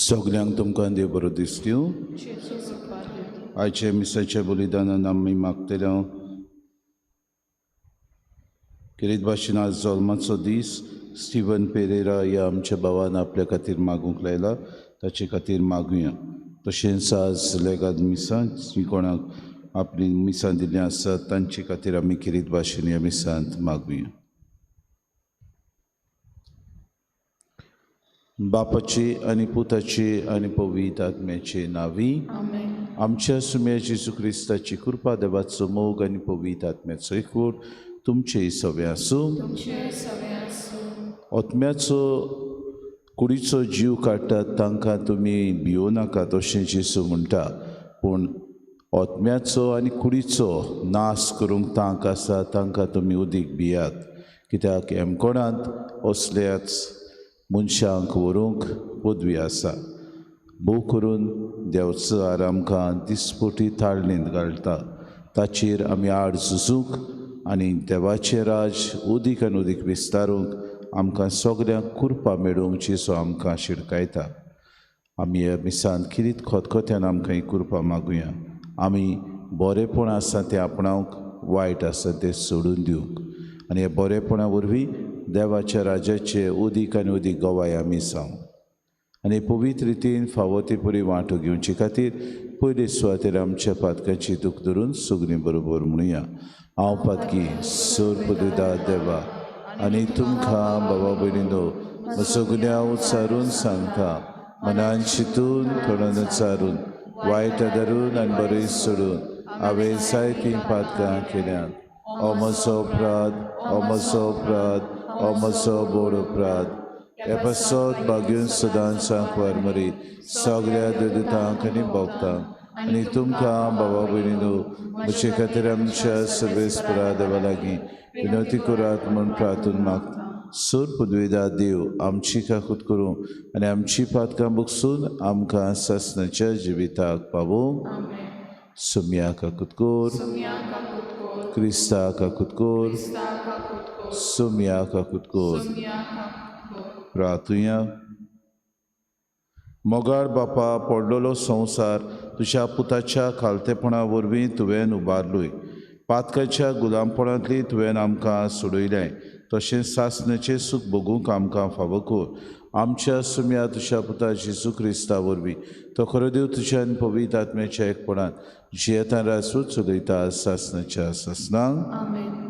सगल्यांक तुमकां देव बरो दिसत्यो। आयचे मिसाच्या बलिदानान आमी मागतले खेरीत भाशेन आज जल्माचो दीस स्टिवन पेरेरा ह्या आमच्या भावान आपल्या खातीर मागूंक लायला, ताचे खातीर मागुया। तशेंच आज लेगाद मिसां जी कोणाक आपली मिसां दिल्लीं आसात तांचे खातीर आमी खेरीत भाशेन ह्या मिसांत मागुया। बापाची आनी पुताची आनी पवित्र आत्म्याचे नांवी आमच्या सुम्या जेजू क्रिस्ताची कृपा, देवाचो मोग आनी पवित्र आत्म्याचो एकवट तुमचे सवे आसूं। आत्म्याचो कुडीचो जीव काडटात तांकां तुमी भियो नाकात अशें जेजू म्हणटा, पूण आत्म्याचो आनी कुडीचो नाश करूंक तांक आसा तांकां तुमी उदीक भियात, कित्याक हेमकोणांत असल्याच मनशांक व्हरूंक पदवी आसा। भोव करून देवचार आमकां दिसपटी ताळणींत घालता, ताचेर आमी आड झुजूंक आनी देवाचें राज उदीक आनी उदीक विस्तारूंक आमकां सगल्यांक कृपा मेळोवंक जेजू आमकां शिडकायता। आमी ह्या मिसांत खेरीत खतखत्यान आमकां ही कृपा मागुया। आमी बरेपण आसा तें आपणावंक, वायट आसा तें सोडून दिवंक आनी ह्या बरेपणा वरवीं देवाच्या राजाचे उदीक आनी उदीक गवाय आमी जावं आनी पवित्र रितीन फावो ती पुरी वांटो घेवचे खातीर पयले सुवातेर आमच्या पातकाची दूख धरून सगळीं बरोबर म्हणुया। हांव पातकी सोर पदुदा देवा आनी तुमकां बाबा भयणीनो म्हजो गुन्यांव उच्चारून सांगता, मनान चिंतून थोडो चारून वायट धरून आनी बरें सोडून हांवें जायतीं पातकां केल्यांत। ओ म्हजो अपराध, ओ म्हजो अपराध, ओ म्हजो बोड अपराध। हे पासत भाग्यून सदांच सांकवार मरी सगळ्या दुदितांक आनी भोगतांक आनी तुमकां बाबा भयणीनो म्हजे खातीर आमच्या सर्वेस्परा देवा लागीं विनवती करात म्हूण प्रार्थना मागता। सोर पदवेदा देव आमची काकूत करूं आनी आमची पातकां बगसून आमकां सासणाच्या जिविताक पावोवंक। सुम्या काकूत कर, क्रिस्ता काकूत कर, सुम्या काकूत कर। प्रार्थुया। मोगाळ बापा, पडलेलो संवसार तुज्या पुताच्या खालतेपणा वरवीं तुवें उबारलोय, पातकाच्या गुलामपणांतली तुवें आमकां सोडयलें, तशेंच सासणाचें सूख भोगूंक आमकां फावो कर। आमच्या सुम्या तुज्या पुता जेजू क्रिस्ता वरवीं तो खरो देव तुज्या आनी पवित्र आत्म्याच्या एकपणान जियेता राजू चलयता सासणाच्या सासणांक।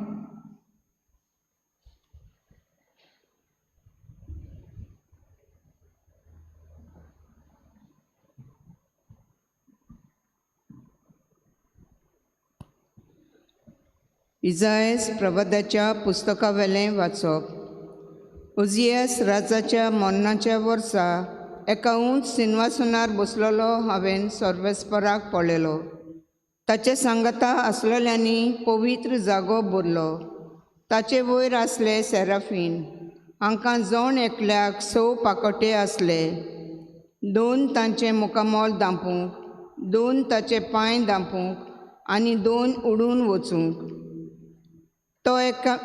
इजायस प्रबदाच्या पुस्तकावेलें वाचप। उजियस राजाच्या मरणाच्या वर्सा एका उंच सिंहासनार बसलेलो हांवें सर्वेस्पराक पळयलो। ताचे सांगाता आसलेल्यांनी पवित्र जागो भरलो। ताचे वयर आसले सेराफीन, हांकां जण एकल्याक 6 पाकोटे आसले। 2 तांचे मुखामोल दांपूंक, 2 ताचे पांय दांपूंक आनी 2 उडून वचूंक। तो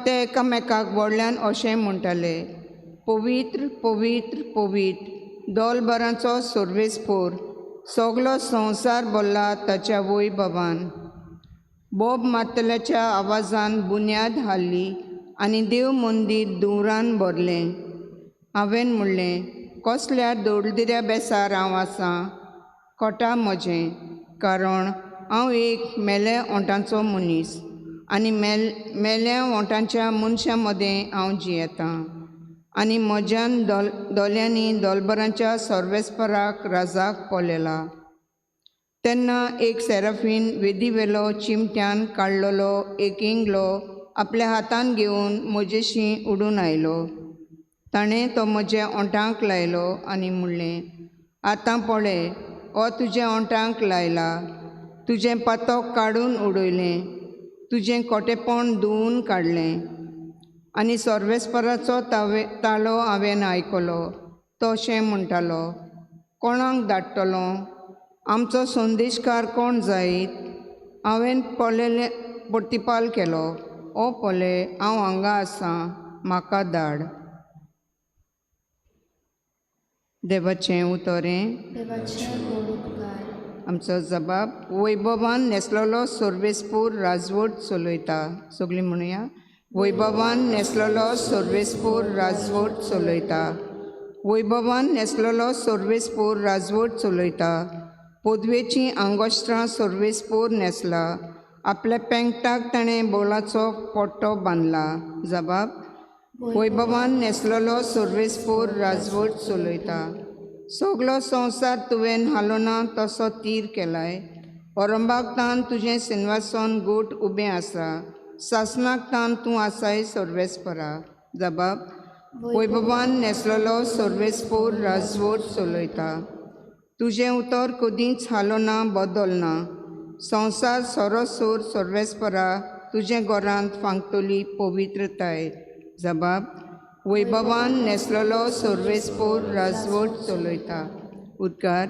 ते एकामेकाक व्हडल्यान अशें म्हणटाले, पवित्र पवित्र पवित्र दोलभरांचो सर्वेस्पोर, सगलो संवसार भरला ताच्या वैभवान। बोब मारतल्याच्या आवाजान बुन्याद हाडली आनी देव मंदीर धुंवरान भरलें। हांवें म्हणलें, कसल्या दोळदिऱ्या बेसार हांव आसां, कोटा म्हजें, कारण हांव एक मेले ओंठांचो मनीस आनी मेल्या ओंठांच्या मनशां मदें हांव जियेतां आनी म्हज्यान दोल्यांनी दोलभरांच्या सर्वेस्पराक राजाक पळयला। तेन्ना एक सेराफीन वेदीवेलो चिमट्यान काडलेलो एक इंगलो आपल्या हातान घेवन म्हजेशी उडून आयलो। ताणें तो म्हज्या ओंठांक लायलो आनी म्हणलें, आतां पळय, हो तुज्या ओंठांक लायला, तुजें पातक काडून उडयलें, तुजें कोटेपण धुवून काडलें। आनी सर्वेस्पराचो तालो हांवें आयकलो, तो अशें म्हणटालो, कोणाक धाडटलो, आमचो संदेशकार कोण जायत? हांवें पळयलें प्रतिपाल केलो, ओ पळय, हांव हांगा आसां, म्हाका धाड। देवाचें उतरें. देवाचे व्हड उपकार. आमचो जबाब वैभवान न्हेसलेलो सर्वेस्पूर राजवट चलयता. सगळीं म्हणुया, वैभवान न्हेसलेलो सर्वेस्पूर राजवट चलयता. वैभवान न्हेसलेलो सर्वेस्पूर राजवट चलयता. पदवेचीं आंगोस्त्रां सर्वेस्पूर न्हेसला. आपल्या पेंकटाक ताणें बोलाचो पट्टो बांदला. जबाब वैभवान न्हेसलेलो सर्वेस्पूर राजवट चलयता. सगलो संवसार तुवें हालोना तसो तीर केलाय. ओरंबाक तान तुजें सिनवासन गोट उबें आसा. सासणाक तान तूं आसाय सर्वेस्परा. जबाब वैभवान न्हेसलेलो सर्वेस्पूर राजवट चलयता. तुजें उतर कदींच हालोना बदलना. संवसार सरोसर सर्वेस्परा तुजें घरांत फांकतली पवित्रताय. जबाब वैभवान न्हेसलेलो सर्वेस्पूर राजवट चलयता. उद्गार.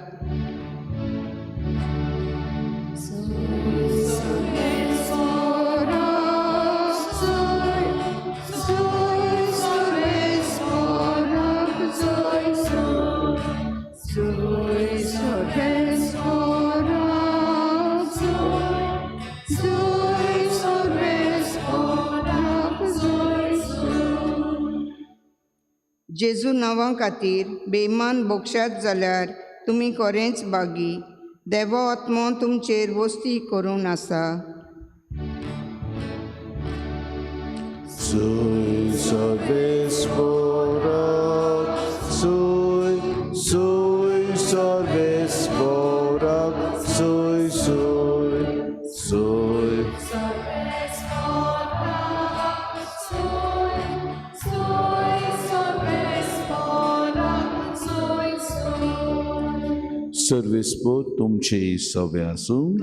जेजू नांवा खातीर बेमान बोक्षात जाल्यार तुमी कोरेंच बागी. देवो आत्मो तुमचेर वस्ती करून आसा. Sui सर्वेस्पोराक, sui, sui सर्वेस्पोराक, sui, sui, sui. सर्वेस्पोर तुमचे सवे आसूं.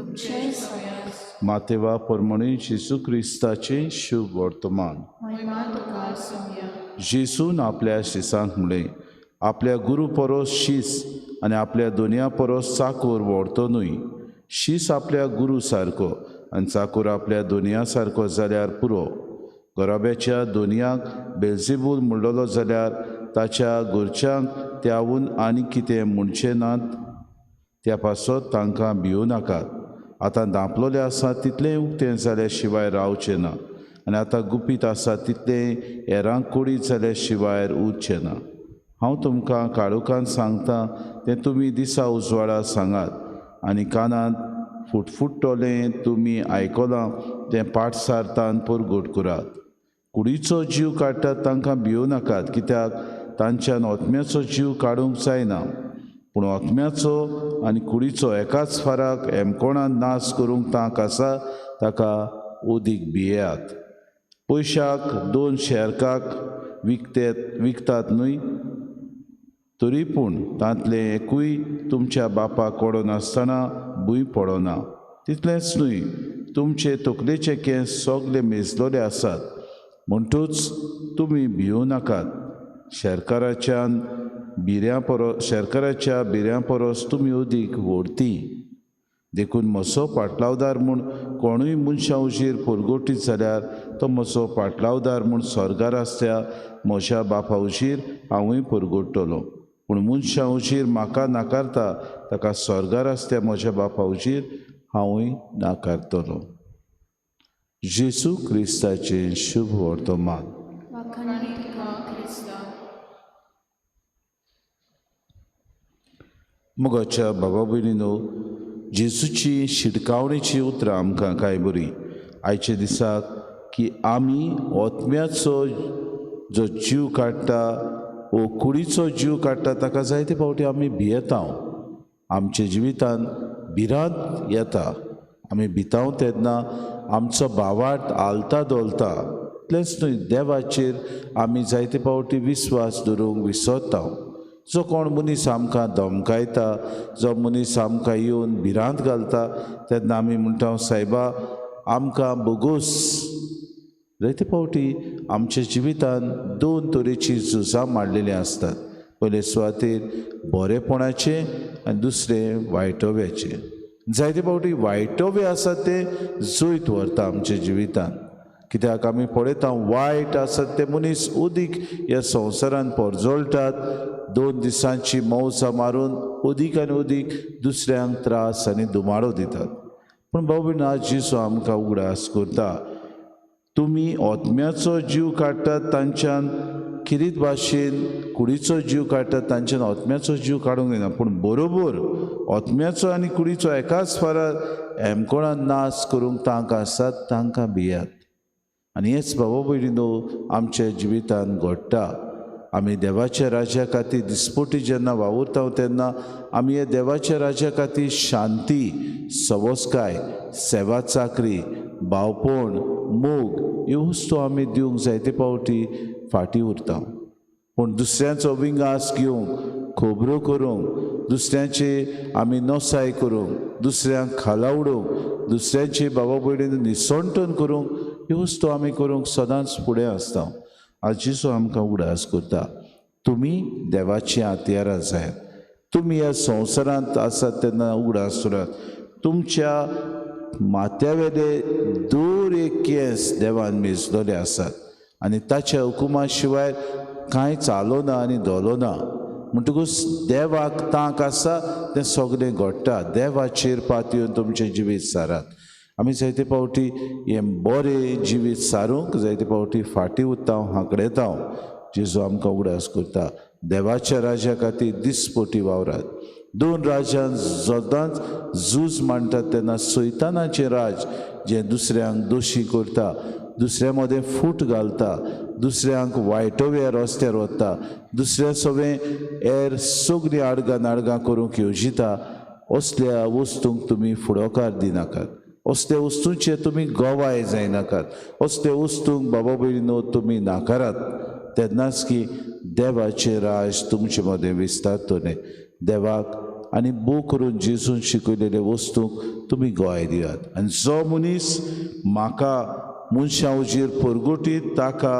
मातेवा परमणी जेजू क्रिस्ताचें शुभ वर्तमान. जेजून आपल्या शिसांक म्हणलें, आपल्या गुरू परस शीस आनी आपल्या दोनया परस चाकोर व्हरतो न्हय. शीस आपल्या गुरू सारको आनी चाकोर आपल्या दोनया सारको जाल्यार पुरो. घराब्याच्या दोनयाक बेल्झेबूल म्हणलेलो जाल्यार ताच्या घरच्यांक त्यावून आनी कितें म्हणचें नात. त्या पासत तांकां भिवू नाकात. आतां धांपलोलें आसा तितलें उक्तें जाल्या शिवाय रावचें ना आनी आतां गुपीत आसा तितलें हेरांक कोडीत जाल्या शिवाय उरचें ना. हांव तुमकां काळोखान सांगता तें तुमी दिसा उजवाडा सांगात आनी कानांत फुटफुट्टलें तुमी आयकलां तें पाटसारतान परगट करात. कुडीचो जीव काडटात तांकां भिवू नाकात, कित्याक तांच्यान आत्म्याचो जीव काडूंक जायना. पूण आत्म्याचो आनी कुडीचो एकाच फाराक एमकोणान नाश करूंक तांक आसा ताका उदीक भियेयात. पयशाक 2 शेरकाक विकतात न्हय, तरी पूण तांतलें एकूय तुमच्या बापाक कोडनासतना भूंय पडना. तितलेंच न्हय, तुमचे तकलेचे केंस सगळे मेजलोले आसात. म्हणटूच तुमी भिवू नाकात. शेरकाराच्या बिऱ्यां परस तुमी अदीक व्हडती. देखून म्हजो पाटलावदार म्हूण कोणूय मनशां उजीर परगटीत जाल्यार तो म्हजो पाटलावदार म्हूण स्वर्गार आसत्या म्हज्या बापा उजीर हांवूय परगट्टलो. पूण मनशां उजीर म्हाका नाकारता ताका स्वर्गार आसत्या म्हज्या बापा उजीर हांवूय नाकारतलो. जेजू क्रिस्ताचें शुभ वर्तमान. मोगाच्या बाबा भयणीनो, जेजूची शिटकावणेची उतरां आमकां कांय बरी आयच्या दिसाक की आमी आत्म्याचो जो जीव काडटा वो कुडीचो जीव काडटा ताका जायते फावटी आमी भियेता. आमच्या जिवितान भिरांत येता. आमी भिताव तेन्ना आमचो भावार्थ हालता धोलता. इतलेंच न्हय, देवाचेर आमी जायते फावटी विस्वास दवरूंक विसरता. जो कोण मनीस आमकां धमकायता, जो मनीस आमकां येवन भिरांत घालता तेन्ना आमी म्हणटा, सायबा आमकां बोगोस. जायते फावटी आमच्या जिवितान 2 तरेचीं झुजां मांडलेलीं आसतात. पयले सुवातेर बरेपणाचें आनी दुसरें वायटव्याचें. जायते फावटी वायटवे आसा तें जैत व्हरता आमच्या जिवितान. कित्याक आमी पळयता वायट आसत ते मनीस उदीक ह्या संवसारान परजळटात, 2 दिसांची मौसां मारून उदीक आनी उदीक दुसऱ्यांक त्रास आनी दुमाडो दितात। पूण भाव भयणीनो, आज जेजू आमकां उगडास करता, तुमी आत्म्याचो जीव काडटात तांच्यान किरीत भाशेन कुडीचो जीव काडटात तांच्यान आत्म्याचो जीव काडूंक जायना, पूण बरोबर आत्म्याचो आनी कुडीचो एकाच फारार एमकोणान नाश करूंक तांकां आसात, तांकां भियात। आनी हेच बाबा भयणीनो आमच्या जिवितान घडटा। आमी देवाच्या राज्या खातीर दिसपोटी जेन्ना वावुरता तेन्ना आमी ह्या देवाच्या राज्या खातीर शांती, सवस्काय, सेवा चाकरी, भावपण, मोग ह्यो वस्तू आमी दिवंक जायते फावटी फाटीं उरता। पूण दुसऱ्यांचो विंगास घेवंक, खबरो करूंक, दुसऱ्यांची आमी नसाय करूंक, दुसऱ्यांक खाला उडोवंक, दुसऱ्यांची बाबा भयणीन निसणटन करूंक ह्यो वस्तू आमी करूंक सदांच फुडें आसता। आज जेजू आमकां उगडास करता, तुमी देवाची हत्यारां जायात। तुमी ह्या संवसारांत आसात तेन्ना उगडास करात, तुमच्या माथ्यावेले दर एक केंस देवान मेजलेले आसात आनी ताच्या हुकुमा शिवाय कांय चालो ना आनी धोलो ना। म्हणटकूच देवाक तांक आसा तें सगळें घडटा। देवाचेर पातयेवन तुमचें जिवीत सारात। आमी जायते फावटी हें बरें जिवीत सारूंक जायते फावटी फाटीं उरता, हांकडेता। जेजू आमकां उगडास करता, देवाच्या राज्या खातीर दिसपटी वावरात। 2 राज्यां सदांच झूज मांडटात तेन्ना सैतानाचें राज जें दुसऱ्यांक दोशी करता, दुसऱ्या मदें फूट घालता, दुसऱ्यांक वायटोव्या रस्त्यार वता, दुसऱ्या सगळें हेर सगळीं आडगां नाडगां करूंक येवजिता, असल्या वस्तूंक तुमी फुडोकार दिनाकात, असल्या वस्तूंचे तुमी गवाय जायनाकात, असल्या वस्तूंक बाबा भयणीनो तुमी नाकारात। तेन्नाच की देवाचें राज तुमचे मदें विस्तारतलें। देवाक आनी बो करून जेजून शिकयलेले वस्तूंक तुमी गवाय दियात। आनी जो मनीस म्हाका मनशां उजीर परगटीत ताका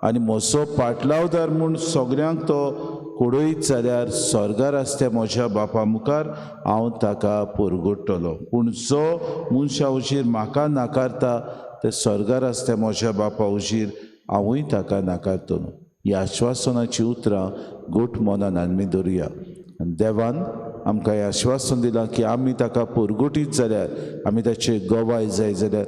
आनी म्हजो पाटलावदार म्हूण सगळ्यांक तो कोडयत जाल्यार स्वर्गार आसता म्हज्या बापा मुखार हांव ताका परगट्टलो। पूण जो मनशां उजीर म्हाका नाकारता ते स्वर्गार आसता म्हज्या बापा उजीर हांवूय ताका नाकारतलो। ह्या आश्वासनाची उतरां गोट मनान आमी दवरुया। आनी देवान आमकां हें आश्वासन दिलां की आमी ताका परगटीत जाल्यार, आमी ताचे गवाय जाय जाल्यार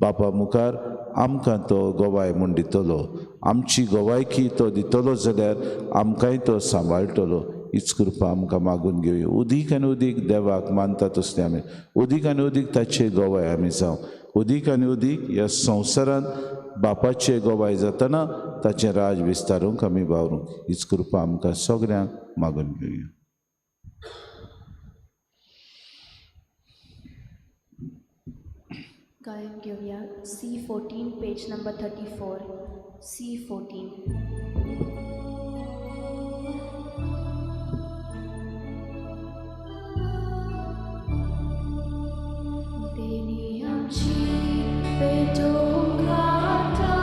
बापा मुखार आमकां तो गवाय म्हूण दितलो। आमची गवायकी तो दितलो जाल्यार आमकांय तो सांबाळटलो। हीच कृपा आमकां मागून घेवया। उदीक आनी उदीक देवाक मानता तसले आमी उदीक आनी उदीक ताचे गवाय आमी जावं। उदीक आनी उदीक ह्या संवसारांत बापाचे गवाय जातना ताचें राज विस्तारूंक आमी वावरूंक। हीच कृपा आमकां सगळ्यांक मागून घेवया। गायन घेवया C14 page number 34 C14। देणी आमची पेटोवंक खाता,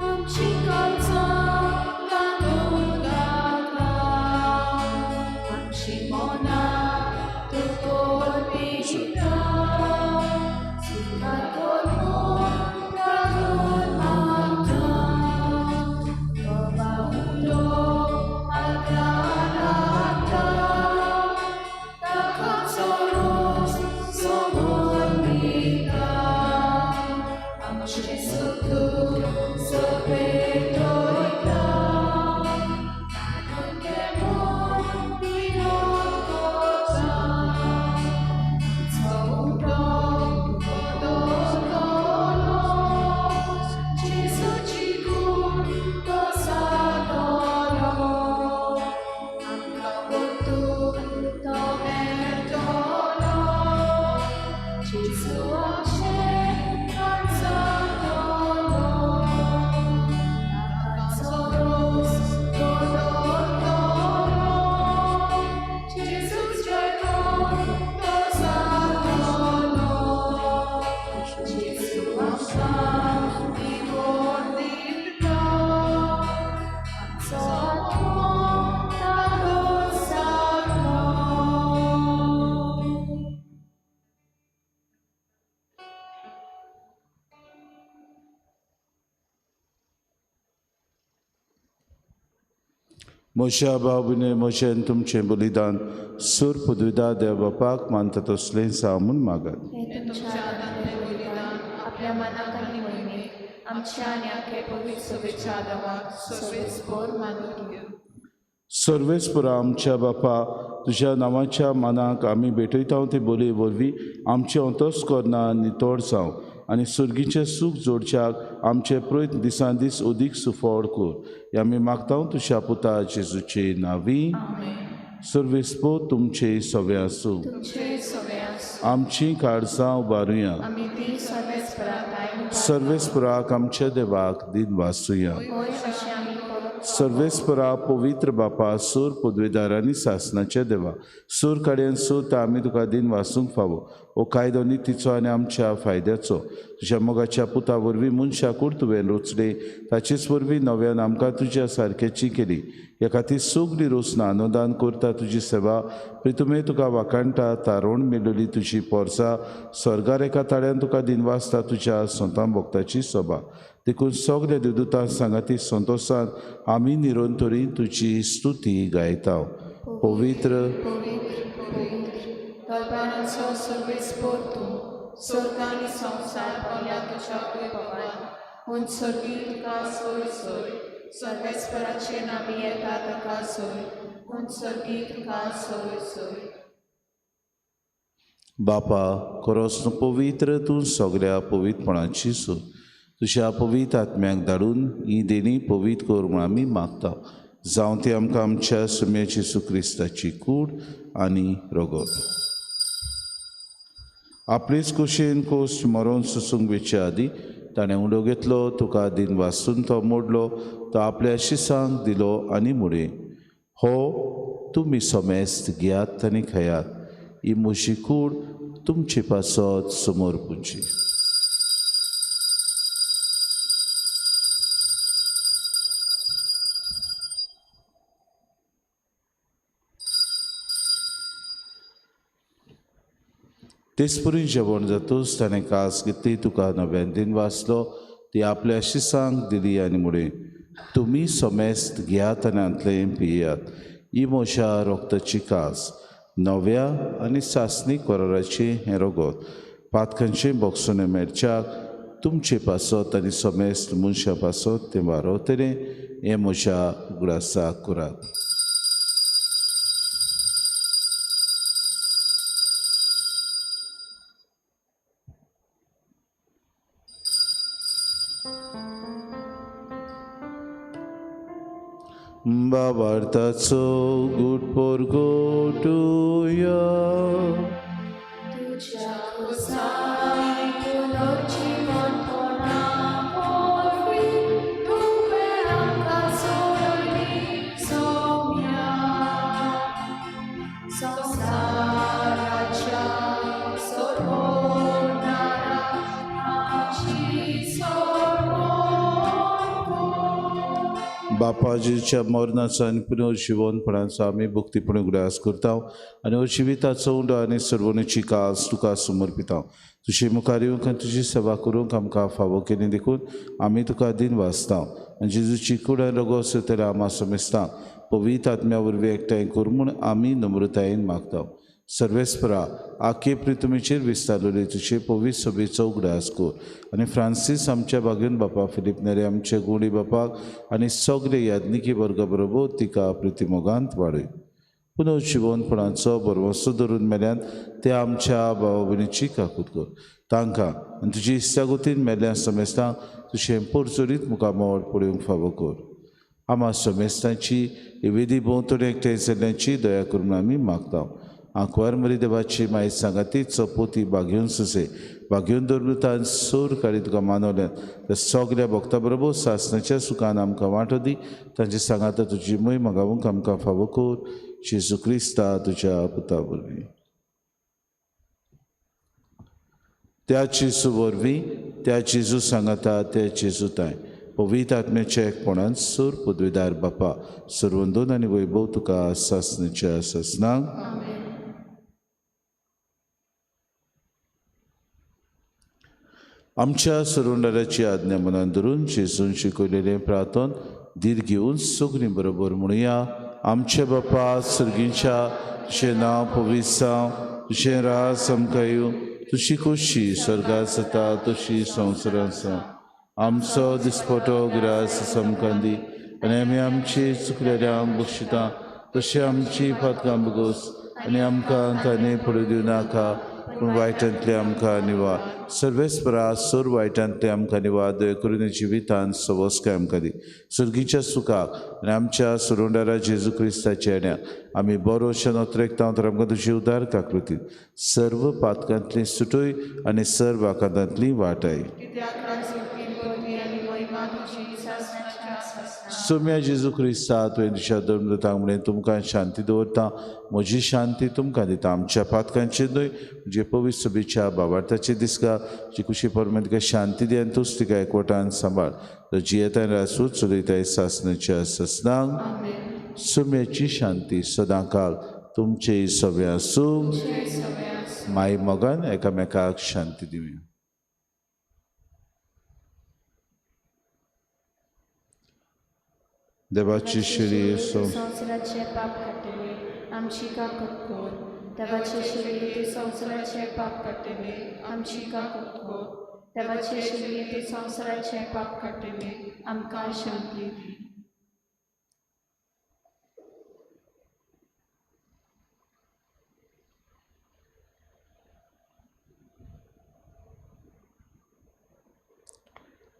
आमची काळजां घालून घाता, आमची मनां तुका अर्पिता, स्वीकार कर म्हूण प्रभून मागता। म्हज्या भाव म्हजें तुमचें बलिदान सूर पदविदा देव बापाक मानता तसलें जावं म्हूण मागात. हें तुमच्या हातांतलें बलिदान आपल्या मनाक आनी मोहिमेक आमच्या आनी आख्या पवित्र सभेच्या आदावाक सर्वेस पोर मानून घेवं. सर्वेस्परा आमच्या बापा, तुज्या नांवाच्या मानाक आमी भेटयता ते बोलये वरवीं आमचें अंतस्कर्णा नितळ जावं आनी सुर्गीचें सूख जोडच्याक आमचे प्रयत्न दिसान दीस अदीक सुफळ कर. हे आमी मागता तुज्या पुता जेजूचे नांवी. सर्वेस्पो तुमचे सगळे आसूं. तुमचे सगळे आसूं. आमचीं काळजां उबारुया. आमी ती सर्वेस्परा सर्वेस्पराक आमच्या देवाक दिन वासुया. होय अशें आमी करूंक सर्वेस्परा पवित्र बापा, सूर पदवेदार आनी सासनाच्या देवा, सूर काडयेन सूर आमी तुका दिन वासूंक फावो. हो कायदो नितीचो आनी आमच्या फायद्याचो. तुज्या मोगाच्या पुता वरवीं मनशा कूड तुवें रचले, ताचेच वरवीं नव्यान आमकां तुज्या सारकेची केली. ह्या खातीर सगळी रोसना अनुदान करता तुजी सेवा प्रितुमे तुका वाखाणटा. तारोण मेळ्ळी तुजी पोरसा स्वर्गार एका ताळ्यान तुका दिन वाचता तुज्या संतां भक्ताची सभा. देखून सगल्या देवदूतां सांगाती संतोशान आमी निरंतरी तुजी स्तुती गायता. पवित्र पवित्र पवित्र दरबाराचो सर्वेस्पोर तूं, स्वर्ग आनी संवसार भरल्या तुज्या वैभवान. म्हूण सर्गी तुका सोय सोय, सर्वेस्पराचे नामी येता ताका सोय, म्हूण सर्गी तुका सोय सोय. बापा, खरोच तूं पवित्र, तूं सगल्या पवित्रपणाची सो. तुज्या पवित्र आत्म्याक धाडून ही देणी पवित्र कर म्हूण आमी मागता. जावं ती आमकां आमच्या सुम्या जेजू क्रिस्ताची कूड आनी रगत. आपलेच कुशीन कोश्ट मरोन सोसूंक वेचे आदीं ताणें उंडो घेतलो, तुका दिन वासून तो मोडलो, तो आपल्या शिसांक दिलो आनी म्हणलें, हो तुमी समेस्त घेयात आनी खेयात, ही म्हजी कूड तुमचे पासत समोर पुची. तेचपरी जेवण जातूच ताणें कास घेतली, तुका नव्यान दिन वाचलो, ती आपल्या शिसांक दिली आनी म्हणलें, तुमी समेस्त घेयात आनी हांतलें पियात, ही म्हज्या रक्ताची कास, नव्या आनी सासणी कराराचें हें रगत, पातकांचें बोगसणें मेळच्याक तुमचे पासत आनी समेस्त मनशां पासत तें वारवतलें, हें म्हज्या उगडासाक करात. बाबार्थाचो गुट पोरगोटुया. तुज्या खोसाय पुनर्जीवनपणा वरवीं तुवें आमकां सोडयली सौम्या. संवसाराच्या सोडवणारा आमची सोडवण कर. बापाजीच्या मरणाचो आनी पुनर्जिवनपणाचो आमी भक्तीपणी उगडास करता आनी जिविताचो उंडो आनी सर्वणीची कास तुका समर्पिता. तुजे मुखार येवंक आनी तुजी सेवा करूंक आमकां फावो केली देखून आमी तुका दिन वाचता. आनी जेजूची कूड आनी रगत सोयतल्या आमा समेस्ता पवित्र आत्म्या वरवीं एकठांय कर म्हूण आमी नम्रतायेन मागता. सर्वेस्परा आखे प्रितुमेचेर विस्तारलेले तुजे पवित्र सभेचो उगडास कर आनी फ्रांसीस आमच्या बागेन बापा, फिलीप नेरे आमच्या गुणी बापाक आनी सगळे याज्ञिकी वर्गा बरोबर तिका प्रितिमोगांत वाडय. पुनर्जिवनपणाचो भरवंसो धरून मेल्यान ते आमच्या भावा भयणीची काकूत कर. तांकां आनी तुजी इश्टागतीन मेल्ल्या समेस्तांक तुजें पोरचोरीत मुखामळ पळोवंक फावो कर. आमा समेस्तांची वेदी भोंवतणी एकठांय जाल्ल्यांची दया करून आमी मागता. आंकवार मरी देवाची मायत सांगाती चपोती बागेवन सुसे बागेवन दरवृतान सोर काडी तुका मानवल्यान त्या सगल्या भक्ता बरोबर सासणाच्या सुखान आमकां वांटो दी. तांचे सांगाता तुजी मोय मागावंक आमकां फावो कर. जेजू क्रिस्ता तुज्या पुता वरवीं. त्या जेजू वरवीं, त्या जेजू सांगाता, त्या जेजू ताय पवित्र आत्म्याच्या एकपणान सूर पदवीदार बापा, सर्वंदोन आनी वैभव तुका सासणेच्या सासणाक. आमच्या सरुंडाराची आज्ञा मनान धरून जेजून शिकयलेलें प्रार्थन धीर घेवन सगळीं बरोबर म्हणुया. आमचे बापा सर्गीच्या, तुजें नांव पवित्र जावं, तुजें राज आमकां येवं, तुजी खोशी स्वर्गात जाता तशी संवसारांत जावं. आमचो दिसपटो ग्रास आमकां दी आनी आमी आमची चुकलेल्यांक बक्षिता तशी आमची पातकां बगोस आनी आमकां ताणें पडूं दिवं नाका, पूण वायटांतले आमकां निवा. सर्वेस्परा सोर वायटांतले आमकां निवा, दया करून जिवितान सवस्काय आमकां दी. सर्गीच्या सुखाक आनी आमच्या सुरुंडारा जेजू क्रिस्ताच्या येण्याक आमी बरो नोत्रेकता तर आमकां तुजी उदार काकृती सर्व पातकांतली सुटय आनी सर्व आकांतांतली वाटाय. सोम्या जेजू क्रिस्ता, तुवें तुज्या धर्मदूतांक म्हणलें, तुमकां शांती दवरता, म्हजी शांती तुमकां दिता. आमच्या पातकांचे न्हय, म्हणजे पवित्र सभेच्या बाबार्थाचे दिसका जी कुशी परमेन तिका शांती दी आनी तूच तिका एकवटान सांबाळ. तर जियेतान रासूच चलयताय सासनाच्या ससनांक. सोम्याची शांती सदांकाल तुमचे सगळे आसूं. माई मोगान एकामेकाक शांती दिवया. देवाची शिरी संवसाराचे पाप काडटले, आमची काकूट कर. देवाचे शिरी तूं संवसाराचे पाप काडटले, आमची काकूट कर. देवाचे शिरी तूं संवसाराचे पाप काडटले, आमकां शांती दी.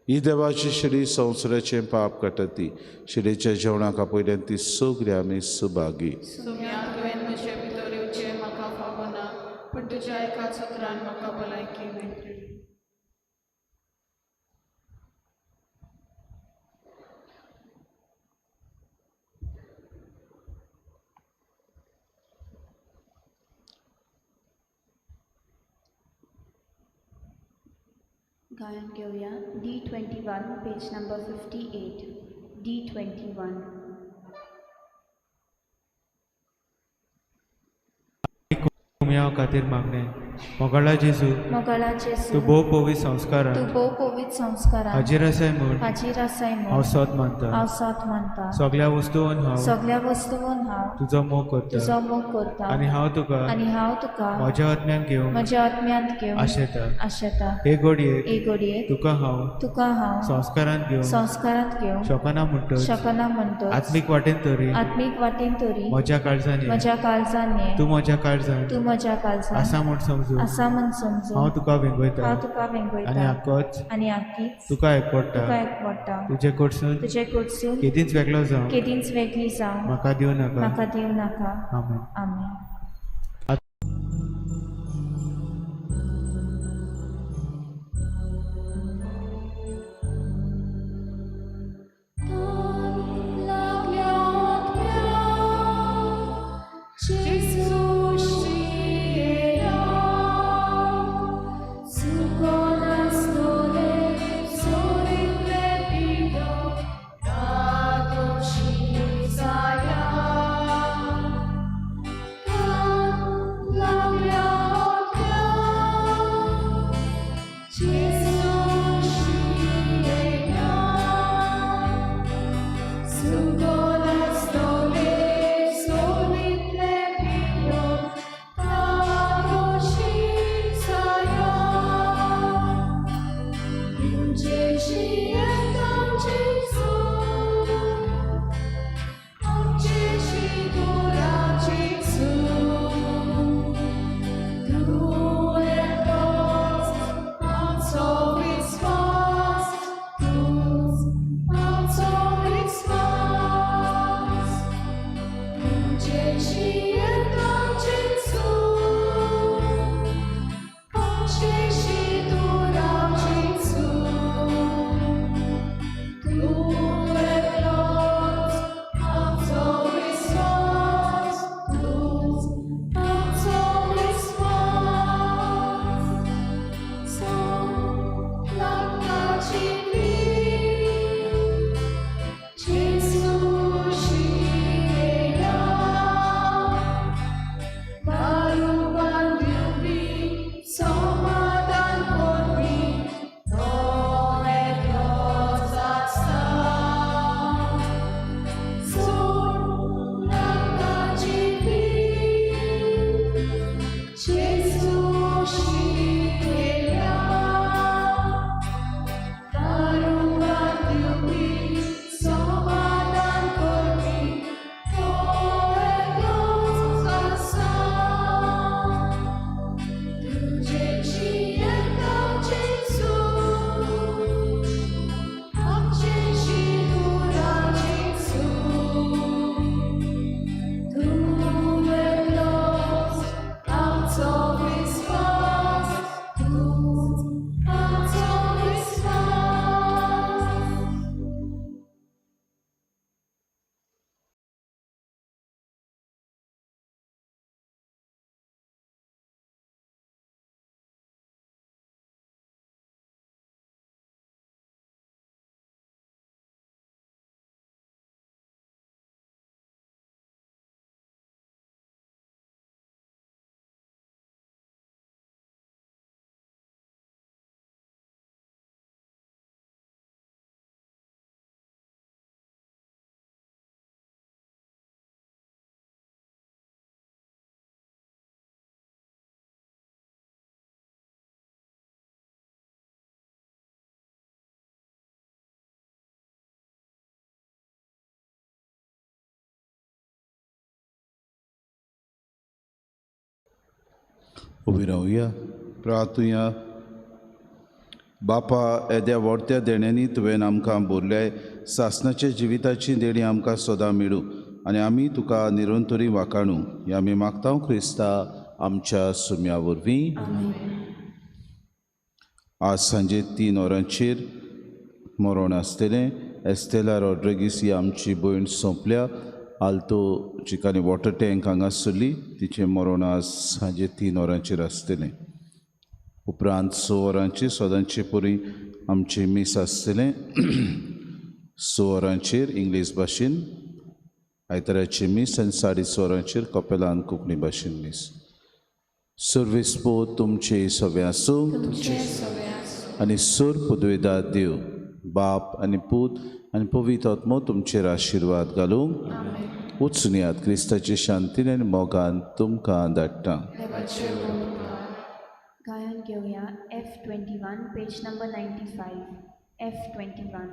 ही देवाची शिडी संवसाराचें पाप काडटा ती शिडीच्या जेवणाक आपयल्यान ती सगळी आमी सुभागी. सोम्या, तुवें म्हजे भितर येवचें म्हाका फावना, पूण तुज्या एकाच उतरान म्हाका भलायकी मेळटली. गायन घेवया D21, page number 58. D21. कुमयाव खातीर मागणें. मोगाळा जेजू, मोगाळा जेजू, तूं भोव पवित्र संस्कारान, तूं भोव पवित्र संस्कारान हाजीर आसाय म्हूण हाजीर आसाय म्हूण हांव सोद मानता. हांव सोद मानता. सगळ्या वस्तून हांव सगळ्या वस्तून हांव तुजो मोग करता, तुजो मोग करता आनी हांव तुका, आनी हांव तुका म्हज्या आत्म्यान घेवंक म्हज्या आत्म्यांत घेवंक आशेता. आशेता. हे घडयेक, हे घडयेक तुका हांव, तुका हांव संस्कारांत घेवंक, संस्कारांत घेवंक शकना म्हणटच, शकना म्हणटच, आत्मीक वाटेन तरी, आत्मीक वाटेन तरी म्हज्या काळजान ये, म्हज्या काळजान ये, तूं म्हज्या काळजान, तूं म्हज्या काळजान आसा म्हूण समजून, आसा म्हूण समजून हांव तुका वेंगयता, हांव तुका वेंगयता आनी आकोच आनी आकीच तुका एकवटा, तुका एकवटा. तुजे कडसून तुजे कडसून केदींच वेगळो जावं केदींच वेगळी जावं म्हाका दिवं नाका. म्हाका दिवं नाका. आमेन. आमेन. Radoši zaja. उबी रावया, प्रातुया. बापा, येद्या व्हडत्या देण्यांनी तुवें आमकां बोरल्याय सासणाच्या जिविताची देणी आमकां सदां मेळूं आनी आमी तुका निरंतरी वाकाणू हे आमी मागता क्रिस्ता आमच्या सुम्या वरवीं. आज सांजे 3 वरांचेर मरण आसतलें. एस्तेला रॉड्रिगीस ही आमची भयण सोंपल्या. आल्तो चिकानी वॉटर टँक हांगासरली तिचें मरण आज सांजे 3 वरांचेर आसतलें. उपरांत 6 वरांचेर सदांचे परी आमचें मीस आसतलें. 6 वरांचेर इंग्लीश भाशेन आयताराचें मीस आनी 6:30 वरांचेर कपेलान कोंकणी भाशेन मीस. सर्वेस पो तुमचे सगळें आसूं आनी सोर पुदवेदार देव बाप आनी पूत आनी पवित्र आत्मो तुमचेर आशिर्वाद घालूंक. वचुनयात क्रिस्ताचे शांतीन आनी मोगान तुमकां धाडटा. गायन घेवया F21 page number 95 F21.